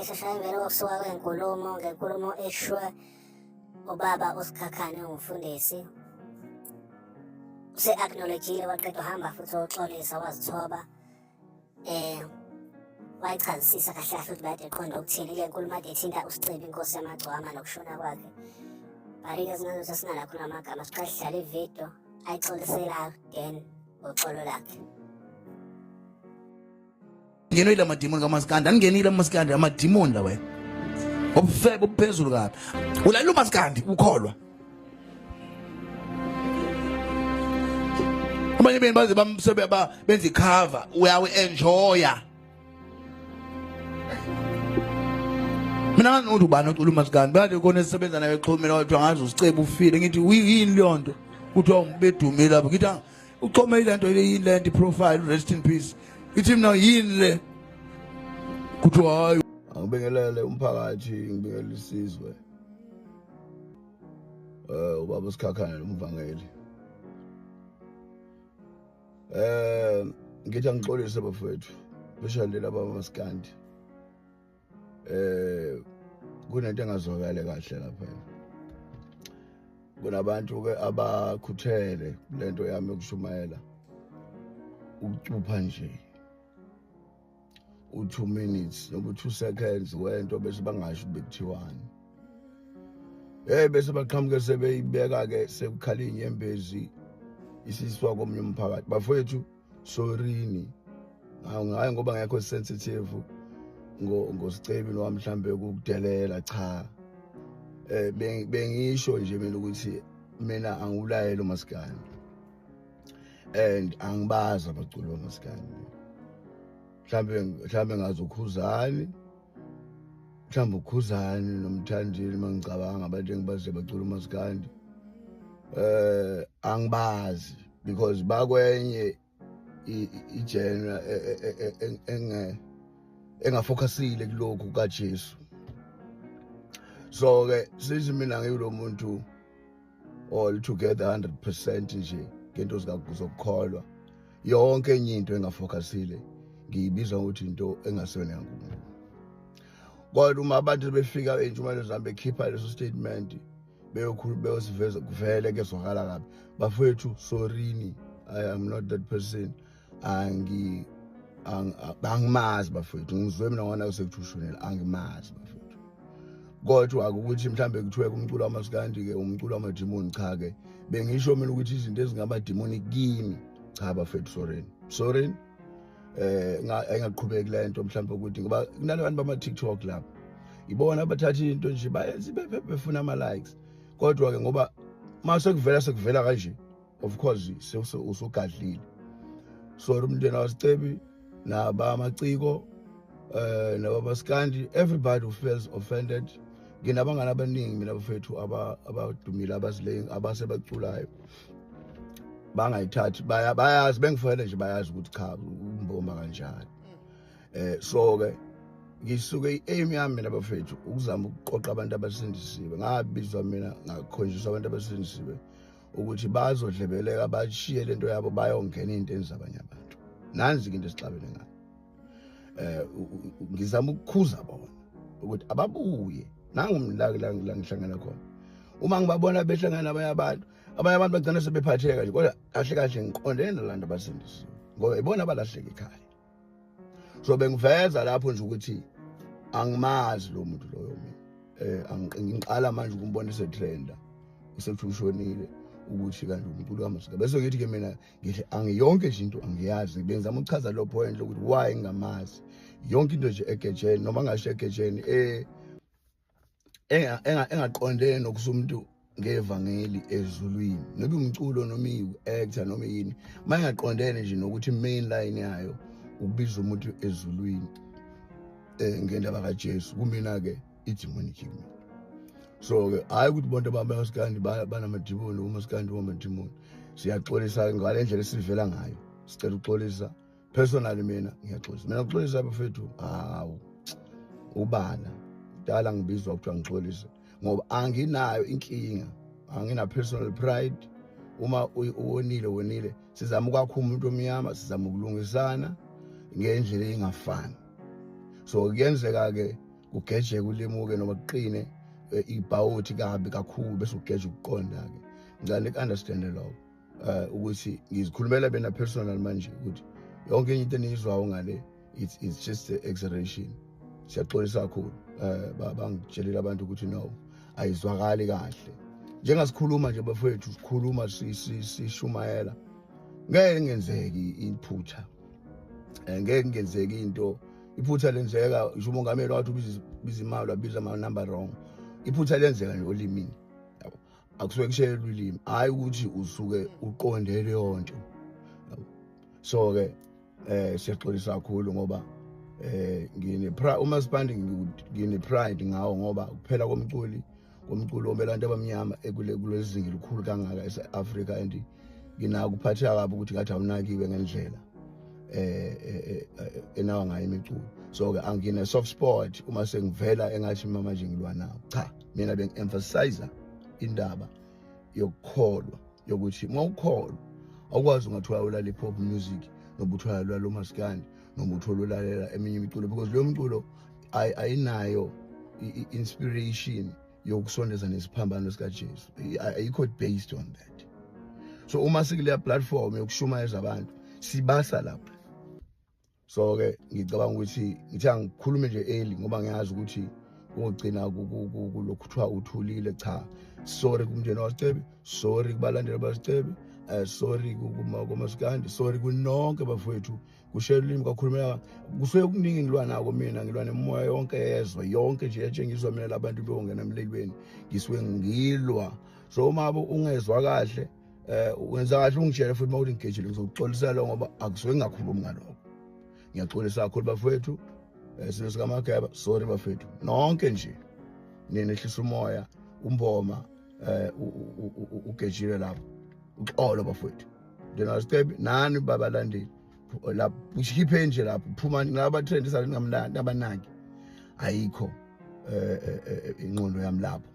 Sesishaya imvelo kokusuka kwenkulumo ngenkulumo eshwe ubaba uSikhakhane ungumfundisi use-acknowledgile waqeda uhamba futhi woxolisa wazithoba wayichazisisa kahle kahle ukuthi bayade eqonda ukuthini le nkulumo ade ethinta uSicebi inkosi yamagcwama nokushona kwakhe. But-ke singazothi singalakho namagama, siqale sidlale ividiyo ayixoliselayo then uxolo lakhe. Ngenwe ila madimoni kamaskandi, angingenile amaskandi, amadimoni la wena. Ubufebe obuphezulu kabi. Ulalela umaskandi ukholwa. Abanye benu baze bamsebe ba benza icover, uyawe enjoya. Mina ngazi ubani ocula umaskandi, bathi khona esisebenza naye exhumile wathi angazi usicebe ufile, ngithi yini leyo nto? Kuthiwa umbedumile lapho, ngithi uchome ile nto yini le nto profile rest in peace. Ithi mina yini le? Kuthiwa hayi. Angibingelele umphakathi, ngibingelele isizwe. Ubaba uSikhakhane umvangeli. Ngithi angixolise bafowethu, especially laba bamaskandi. Kunento engazwakali kahle lapha. Kunabantu ke abakhuthele lento yami yokushumayela. Ukucupha nje u2 minutes noma u2 seconds wento bese bangasho bekuthiwani. Hey bese baqhamuke sebeyibeka ke sekukhala inyembezi isiswa komunye umphakathi. Bafowethu sorini. Hayi ngoba ngekho sensitive ngoSicebi noma mhlambe ukudelela cha. Bengisho nje mina ukuthi mina angiwulayeli umaskandi. And angibazi abaculi bamaskandi. Mhlambe ngazi uKhuzani. Mhlambe uKhuzani noMthandeni mangicabanga abantu engibazi bacula umaskandi. Angibazi because bakwenye i-genre engafocusile kulokhu kaJesu. So ke sithi mina ngiyilo muntu all together 100% nje ngento zokukholwa. Yonke enye into engafocusile ngiyibiza ukuthi into engasiyona yaNkulunkulu. Kodwa uma abantu befika ey'ntshumayelo zami bekhipha leso statement beyokhuluma beyosiveza kuvele kezwakala kabi. Bafowethu sorini, I am not that person. Angimazi bafowethu, ngizwe mina ngona sekuthi ushonela, angimazi bafowethu. Kodwa akukuthi mhlambe kuthiwe kumculo wamaskandi ke umculo wamadimoni, cha ke bengisho mina ukuthi izinto ezingamadimoni kimi, cha bafowethu sorini, sorini. Engaqhubeki lento mhlambe ukuthi ngoba kunalabantu bama TikTok lapha ibona abathatha into nje bayenze befuna ama likes. Kodwa ke ngoba mase kuvela sekuvela kanje of course usugadlile. So umndeni waSicebi nabamaciko nabamaskandi, everybody who feels offended. Nginabangani abaningi mina bafethu abadumile abazileyo abasebaculayo bangayithathi, bayazi bengifele nje, bayazi ukuthi cha umboma kanjani. So ke ngisuke i-aim yami mina bafethu ukuzama ukuqoqa abantu abasindisiwe. Ngabizwa mina ngakhonjiswa abantu abasindisiwe ukuthi bazodlebeleka bashiye lento yabo bayongena ezintweni zabanye abantu. Nanzi into esixabene ngayo. Ngizama ukukhuza bona ukuthi ababuye. Nangumlaki la ngihlangana khona. Uma ngibabona behlangana nabanye abantu, abanye abantu bagcina sebephatheka nje, kodwa kahle kahle ngiqondene nabantu abasindisiwe ngoba ibona abalahleka ekhaya. So bengiveza lapho nje ukuthi angimazi lo muntu loyo mina. Ngiqala manje ukumbona esetrenda usethi ushonile ukuthi kanti umculo kaMasika. Bese ngithi ke mina ngithi angiyonke nje into angiyazi, bengizama ukuchaza lo point lokuthi why ngingamazi. Yonke into nje egejeni noma ngasho egejeni engaqondene nokusa umuntu ngevangeli ezulwini, noba umculo noma i-actor noma yini, mayingaqondene nje nokuthi main line yayo ukubiza umuntu ezulwini ngendaba kaJesu, kumina ke idemonic kumina. So ke hayi ukuthi bonke abamaskandi banamadimoni, umaskandi wamadimoni. Siyaxolisa ngale ndlela esivela ngayo, sicela ukuxolisa personally. Mina ngiyaxolisa, mina ukuxolisa bafethu. Hawu ubala Kudala ngibizwa kuthiwa ngixolise ngoba anginayo inkinga, angina personal pride. Uma uwonile wonile, sizama ukwakha umuntu omnyama, sizama ukulungisana ngendlela engafani. So kuyenzeka ke kugejeke ulimuke noma kuqine ibhawuthi kabi kakhulu bese ugeja ukuqonda ke. Ngicela niku-understande lokho ukuthi ngizikhulumela bena personal manje ukuthi yonke enye into eniyizwayo ngale it's just a exaggeration. Siyaxolisa kakhulu. Bangitshelile abantu ukuthi no, ayizwakali kahle. Njengasikhuluma nje bafowethu, sikhuluma sishumayela, ngeke ngenzeki iphutha, ngeke ngenzeki into, iphutha lenzeka. Ngisho umongameli wathi ubiza biza imali, wabiza ama number wrong. Iphutha lenzeka nje olimini, yabo, akusuke kushayelwa ulimi, hayi ukuthi usuke uqonde leyo nto, yabo. So ke siyaxolisa kakhulu ngoba ngine umasipandi ngine pride ngawo ngoba kuphela komculi komculo omelantu abamnyama ekule kulezinga elikhulu kangaka eseAfrica, and nginako ukuphatheka kabi ukuthi ngathi awunakiwe ngendlela enawa ngayo imiculo. So ke angine soft spot uma sengivela engathi mama nje ngilwa nawo. Cha, mina bengi-emphasize indaba yokukholwa, yokuthi uma ukholwa awukwazi ungathola ulala hip-hop music noma uthola ulala umaskandi noma uthola ulalela eminye imiculo, because leyo mculo ayinayo i-inspiration yokusondeza nesiphambano sikaJesu, ayikho based on that. So uma sikuleya platform yokushumayeza abantu, sibasa lapha. So ke ngicabanga ukuthi ngithi angikhulume nje early ngoba ngiyazi ukuthi kugcina kulokhu kuthiwa uthulile. Cha, sorry kumndeni waSicebi, sorry kubalandeli baSicebi, sorry kumaskandi, sorry kunonke bafowethu. Kushela ulimi kakhulumela kusuke kuningi, ngilwa nako mina, ngilwa nemoya yonke yezwe yonke nje etshengiswa mina labantu beyongena emlilweni, ngisuke ngilwa. So uma ungezwa kahle, wenza kahle ungitshele futhi mawuthi ngigejile, ngizokuxolisela ngoba akusuke ngingakhulumi ngalokho. Ngiyaxolisa kakhulu bafowethu, silo sikaMageba, sorry bafethu nonke nje nina, ehlisa umoya umboma ugejile lapho, uxolo bafowethu. Ndina Sicebi nani babalandeli lapho, ukhiphe nje lapho, phuma ngaba trend sale ningabanaki, ayikho ingqondo yami lapho.